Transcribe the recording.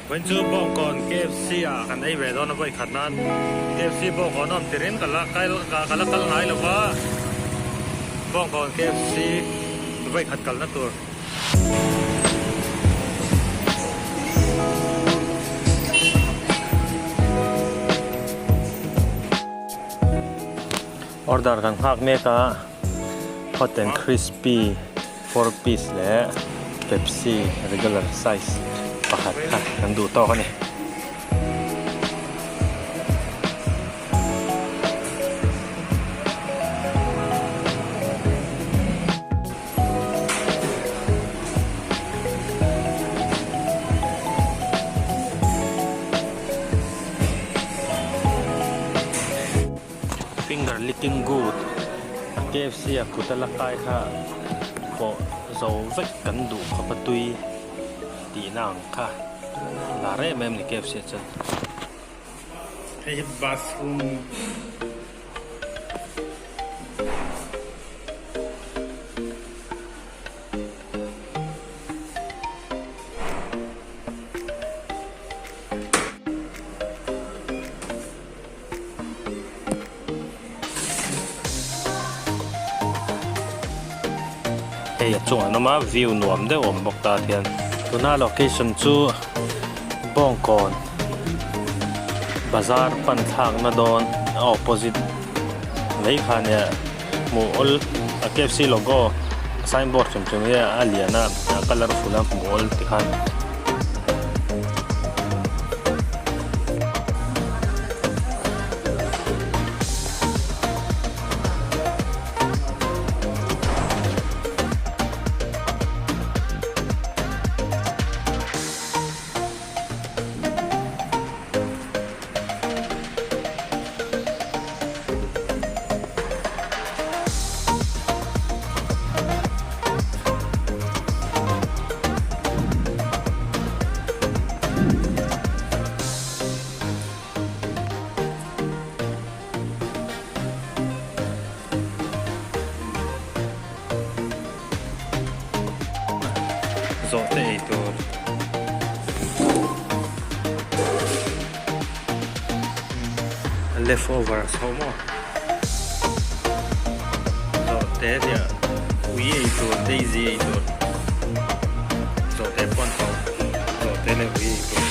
Vawiin chu Bawngkawn KFC ah kan ei ve dawn a vawi khat nan KFC Bawngkawn a awm tirin ka la kal ka la kal ngai lo va Bawngkawn KFC vawi khat kalna tur. Order kan nghak mek a hot and crispy. 4 piece leh Pepsi regular size pakhat kha kan duh tawk a ni. Finger licking good a KFC a kut a la kai kha pawh zo vek kan duh khawp a tui tihna ang kha lar em em a ni KFC ah chuan. Hei hi bathroom. Hei a chungah an awm a view nuam deuh a awm bawk ta hian tuna location chu Bawngkawn bazar pan thlakna dawn a opposite mai kha nia hmuh awl a KFC logo signboard hrim hrim hi a lian a a colourful a hmuh awl tikhan. Zawhte ei tur. Leftovers ho maw? Zawhte nia ui ei tur daisy ei tur zawhte pawn tho zawhte leh ui ei tur.